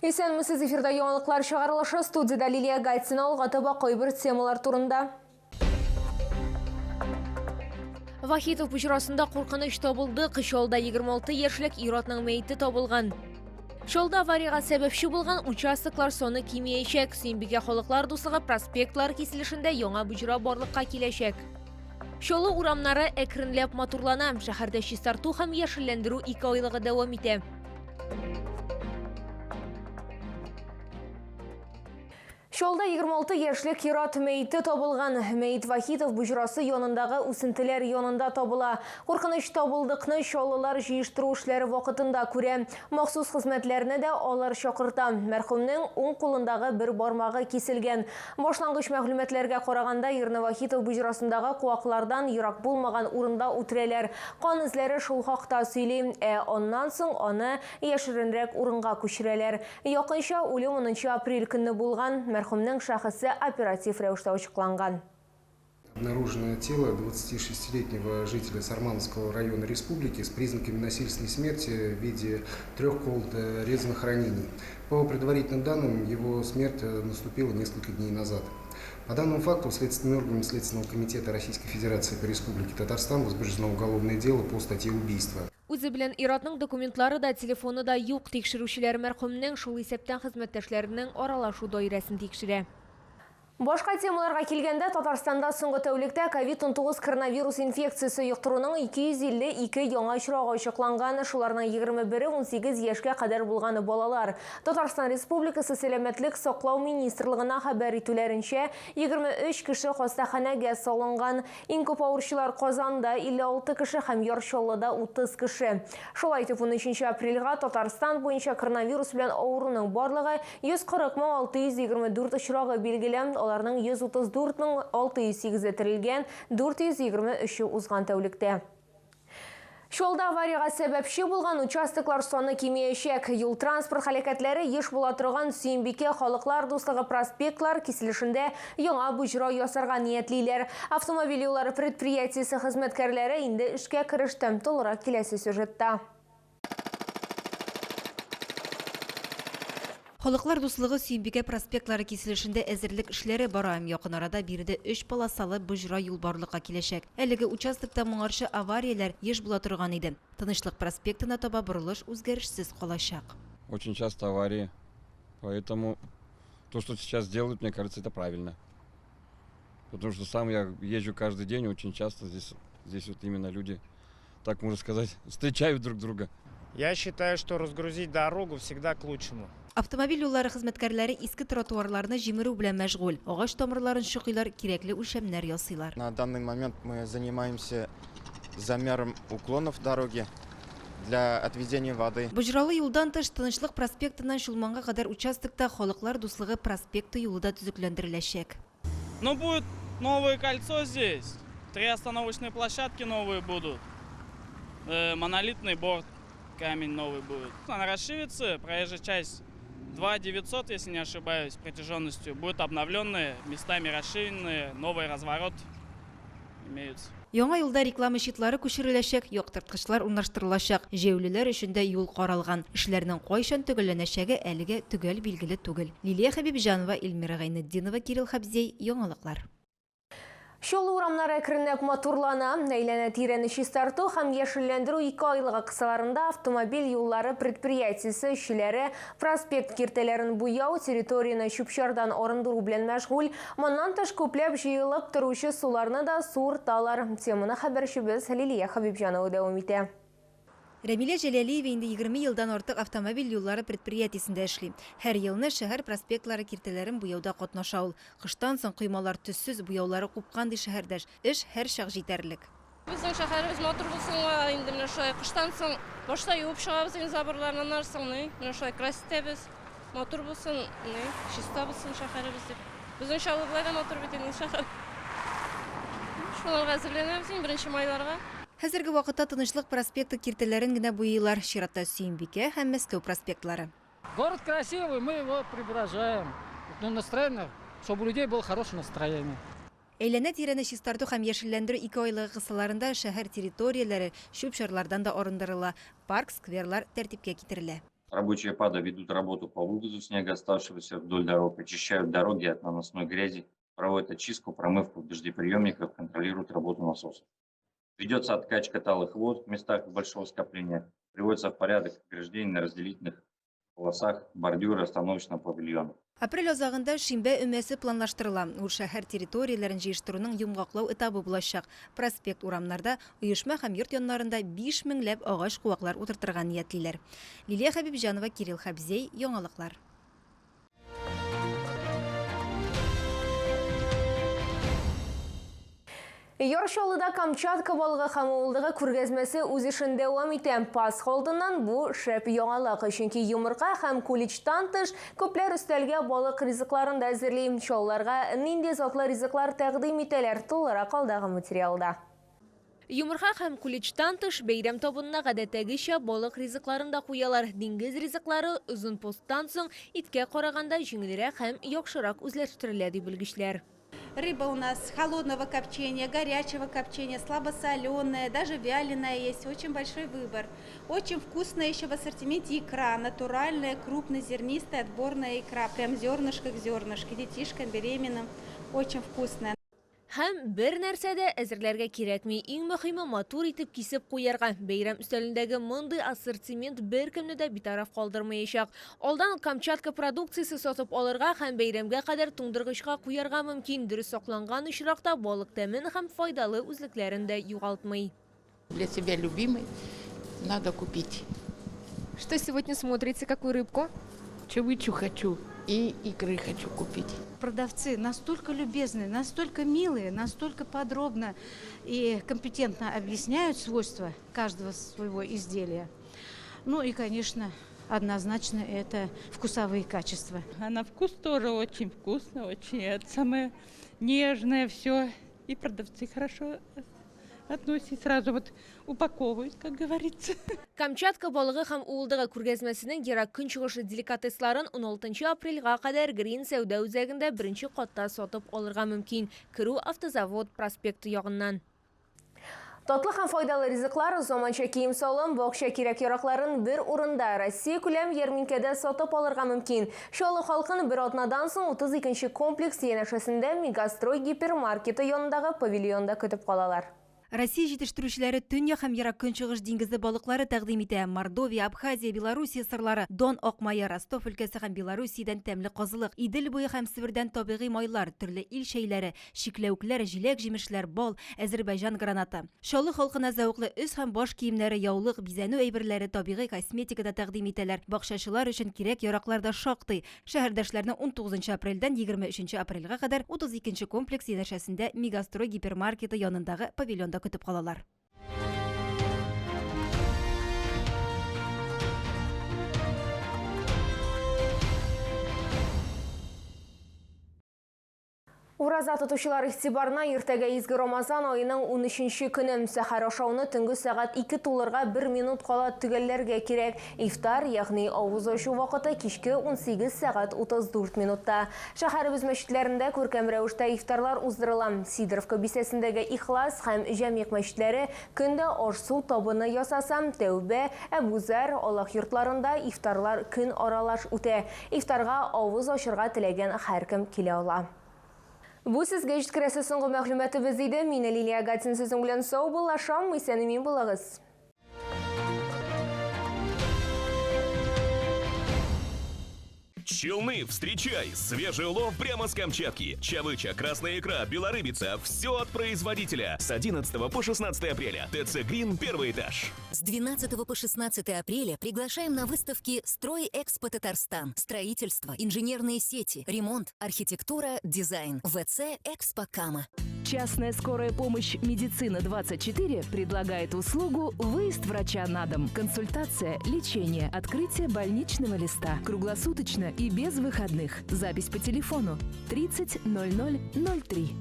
Исәнмесез, эфирда яңалыклар чыгарылышы, студиядә Лилия Гатина, алга таба кайбер темалар турында. Вахитов боҗрасында куркыныч табылды. Кычалда 26 яшьлек ир-атның мәете табылган. Чалда авариягә сәбәпче булган участоклар саны кимиячәк. Сөембикә Халыклар дуслыгы проспектлары киселешендә яңа боҗра барлыкка киләчәк. Чаллы урамнары әкренләп матурлана. Шәһәрдә чистарту һәм яшелләндерү икеайлыгы дәвам итә. Чаллыда 26 яшьлек ир-ат мәете табылган. Мәет Вахитов боҗрасы янындагы үсентеләр янында табыла. Куркыныч табылдыкны чаллылар җыештыру эшләре вакытында күрә. Махсус хезмәтләрне дә алар чакырта. Мәрхүмнең уң кулындагы бер бармагы киселгән. Башлангыч мәгълүматларга караганда, ирне Вахитов боҗрасындагы куаклардан ерак булмаган урында үтерәләр. Кан эзләре шул хакта сөйли. Ә аннан соң аны яшеренрәк урынга күчерәләр. Якынча үлем унынчы апрель көнне булган. Мәрхүмнең шәхесе оператив рәвештә ачыкланган. Обнаружено тело 26-летнего жителя Сармановского района республики с признаками насильственной смерти в виде трех колото-резанных ранений. По предварительным данным, его смерть наступила несколько дней назад. По данному факту следственными органами Следственного комитета Российской Федерации по Республике Татарстан возбуждено уголовное дело по статье убийства. Үзе белән ир-атның документлары да, телефоны да юк. Тикшерүчеләр мәрхүмнең, шул исәптән хезмәттәшләренең аралашу даирәсен тикшерә. Башка темаларга килгәндә, Татарстанда соңгы тәүлектә ковид-унтугыз коронавирус инфекциясе йоктыруның 252 яңа очрагы ачыкланган. Шуларның егерме бере 18 яшькә кадәр булган балалар. Татарстан Республикасы Сәламәтлек саклау министрлыгына хәбәр итүләренчә, 23 кеше хастаханәгә салынган. Иң күп авыручылар Казанда, 56 кеше һәм Яр Чаллыда 30 кеше. Шулай итеп, унөченче апрельгә Татарстан буенча коронавирус белән авыруның барлыгы 140 624 очрагы билгеле, аларның 134 608-е терелгән, 423-е узган тәүлектә. Чаллыда авариягә сәбәпче булган участоклар саны кимиячәк. Юл-транспорт һәлакәтләре еш була торган Сөембикә, Халыклар дуслыгы проспектлар киселешендә яңа боҗра ясарга ниятлиләр. Автомобиль юллары предприятиесе хезмәткәрләре инде эшкә кереште. Тулырак киләсе сюжетта. Халыклар дуслыгы Сөембикә проспектлары киселешендә әзерлек эшләре бара. Якын арада биредә өч полосалы боҗра юл барлыкка киләчәк. Әлеге участокта моңарчы аварияләр еш була торган иде. Тынычлык проспектына таба борылыш үзгәрешсез калачак. Очень часто аварии, поэтому то, что сейчас делают, мне кажется, это правильно. Потому что сам я езжу каждый день, очень часто здесь именно люди, так можно сказать, встречают друг друга. Я считаю, что разгрузить дорогу всегда к лучшему. Автомобиль юллары хезмәткәрләре иске тротуарларны җимерү белән мәшгуль. Агач тамырларын чокыйлар, кирәкле үлчәмнәр ясыйлар. На данный момент мы занимаемся замером уклонов дороги для отведения воды. Боҗралы юлдан тыш Тынычлык проспектыннан Чулманга кадәр участокта Халыклар дуслыгы проспекты юлы да төзекләндереләчәк. Будет новое кольцо здесь. 3 остановочные площадки новые будут. Монолитный борт, камень новый будет. Она расширится, проезжая часть 2 900, если не ошибаюсь, протяженностью, будут обновленные, местами расширенные, новый разворот имеются. Яңа юлда реклама щитлары күчереләчәк, яктырткычлар урнаштырылачак. Җәяүлеләр өчен дә юл каралган. Эшләрнең кайчан төгәлләнәчәге әлегә төгәл билгеле түгел. Лилия Хәбибҗанова, Эльмира Гайнетдинова, Кирилл Хабзей, Яңалыклар. Чаллы урамнары әкренләп матурлана. Әйләнә-тирәне чистарту һәм яшелләндерү ике айлыгы кысаларында автомобиль юллары предприятиесе эшчеләре проспект киртәләрен буяу, территорияне чүп-чардан арындыру белән мәшгуль. Моннан тыш күпләп җыелып торучы суларны да суырталар. Теманы хәбәрчебез Лилия Хабибҗанова дәвам итә. Рәмилә Җәләлиева инде егерме елдан артык автомобиль юллары предприятиесендә эшли. Һәр елны шәһәр проспектлары киртәләрен буяуда катнаша ул. Кыштан соң коймалар төссез, буяулары купкан ди шәһәрдәш. Эш һәр чак җитәрлек. Безнең шәһәребез матур булсынга инде менә шулай кыштан соң башта юып чыгабыз инде заборларны, аннан соң ни, менә шулай красить итәбез. Матур булсын, ни, чиста булсын шәһәребез дип. Безнең Чаллы болай да матур бит инде шәһәр. Шуларга әзерләнәбез инде беренче майларга. Хәзерге вакытта Тынычлык проспекты киртәләрен генә буйыйлар. Чиратта Сөембикә һәм Мәскәү проспектлары. Город красивый, мы его преображаем. Настроение, чтобы у людей было хорошее настроение. Әйләнә-тирәне чистарту һәм яшелләндерү ике айлыгы кысаларында шәһәр территорияләре чүп-чарлардан да арындырыла. Парк, скверлар тәртипкә китерелә. Рабочие ПАДа ведут работу по вывозу снега, оставшегося вдоль дорог, очищают дороги от наносной грязи, проводят очистку, промывку дождеприемников, контролируют работу насосов. Ведется откачка талых вод в местах большого скопления, приводится в порядок ограждение на разделительных полосах бордюра остановочного павильона. Апрель азагында шимбә өмәсе планлаштырыла. Ул шәһәр территорияләрен җыештыруның йомгаклау этабы булачак. Проспект урамнарда, оешма һәм йорт яннарында 5 меңләп агач куаклар утыртырга ниятлиләр. Лилия Хәбибҗанова, Кирилл Хәбзей, Яңалыклар. Яр Чаллыда Камчатка балыгы һәм уылдыгы күргәзмәсе үз эшен дәвам итә. Пасха алдыннан бу шәп яңалык, чөнки йомырка һәм куличтан тыш күпләр өстәлгә балык ризыкларын да әзерли. Чаллыларга нинди затлы ризыклар тәкъдим итәләр, тулырак алдагы материалда. Йомырка һәм куличтан тыш бәйрәм табынына гадәттәгечә балык ризыкларын да куялар. Диңгез ризыклары озын посттан соң иткә караганда җиңелрәк һәм яхшырак үзләштерелә, ди белгечләр. Рыба у нас холодного копчения, горячего копчения, слабосоленая, даже вяленая есть. Очень большой выбор. Очень вкусная еще в ассортименте икра. Натуральная, крупнозернистая, отборная икра. Прям зернышко к зернышку. Детишкам, беременным. Очень вкусная. Һәм бер нәрсә дә әзерләргә кирәкми. Иң мөһиме матур итеп кисеп куярга. Бәйрәм өстәлендәге мондый ассортимент беркемне дә битараф калдырмаячак. Алдан Камчатка продукциясе сатып алырга һәм бәйрәмгә кадәр туңдыргычка куярга мөмкин. Дөрес сакланган очракта балык тәмен һәм файдалы үзлекләрен дә югалтмый. Для себя любимой надо купить. Что сегодня смотрите, какую рыбку? Чавычу хочу и икры хочу купить. Продавцы настолько любезные, настолько милые, настолько подробно и компетентно объясняют свойства каждого своего изделия. Ну и, конечно, однозначно это вкусовые качества. А на вкус тоже очень вкусно, очень это самое нежное все. И продавцы хорошо относятся, сразу вот упаковывают, как говорится. Камчатка балыгы һәм уылдыгы күргәзмәсенең Ерак Көнчыгыш деликатесларын 16 апрельгә кадәр Грин сәүдә үзәгендә беренче катта сатып алырга мөмкин. Керү Автозавод проспекты ягыннан. Татлы һәм файдалы ризыклар, заманча кием-салым, бакча кирәк-яракларын бер урында Россия күләм ярминкәдә сатып алырга мөмкин. Чаллы халкын бер атнадан соң 32 комплекс янәшәсендә Мегастрой гипермаркеты янындагы павильонда көтеп калалар. Россия җитештерүчеләре төньяк һәм Ерак Көнчыгыш диңгезе балыклары тәкъдим итә. Мордовия, Абхазия, Белоруссия сырлары, Дон акмае, Ростов өлкәсе һәм Белоруссиядән тәмле казылык, Идел буе һәм Себердән табигый майлар, төрле ил чәйләре, чикләвекләр, җиләк-җимешләр, бал, Әзербайҗан гранаты. Чаллы халкына зәвыклы өс һәм баш киемнәре, яулык, бизәнү әйберләре, табигый косметика да тәкъдим итәләр. Бакчачылар өчен кирәк-яраклар да шактый. Шәһәрдәшләрне 19 апрельдән 23 апрельгә кадәр 32 комплекс янәшәсендә Мегастрой гипермаркеты янындагы павильонда көтеп калалар. Ураза тотучылар игътибарына иртәгә изге Рамазан аеның 13 көне. Сәхәр ашауны төнге сәгать 2 тулырга 1 минут кала төгәлләргә кирәк. Ифтар, ягъни авыз ачу вакыты кичке 18 сәгать 34 минутта. Шәһәребез мәчетләрендә күркәм рәвештә ифтарлар уздырыла. Сидоровка бистәсендәге Ихлас һәм Җәмигъ мәчетләре көндә аш-су табыны ясаса, Тәүбә, Әбүзәр, Аллаһ йортларында ифтарлар көн аралаш үтә. Ифтарга авыз ачырга теләгән һәркем килә ала. Бу сезгә җиткерәсе соңгы мәгълүматыбыз иде. Мин Лилия Гатин сезнең белән саубуллашам. Исән-имин булыгыз. Челны, встречай! Свежий улов прямо с Камчатки. Чавыча, красная икра, белорыбица. Все от производителя. С 11 по 16 апреля. ТЦ Грин, первый этаж. С 12 по 16 апреля приглашаем на выставки «Стройэкспо Татарстан». Строительство, инженерные сети, ремонт, архитектура, дизайн. ВЦ «Экспо Кама». Частная скорая помощь «Медицина-24» предлагает услугу «Выезд врача на дом». Консультация, лечение, открытие больничного листа. Круглосуточно и без выходных. Запись по телефону 30 00 03.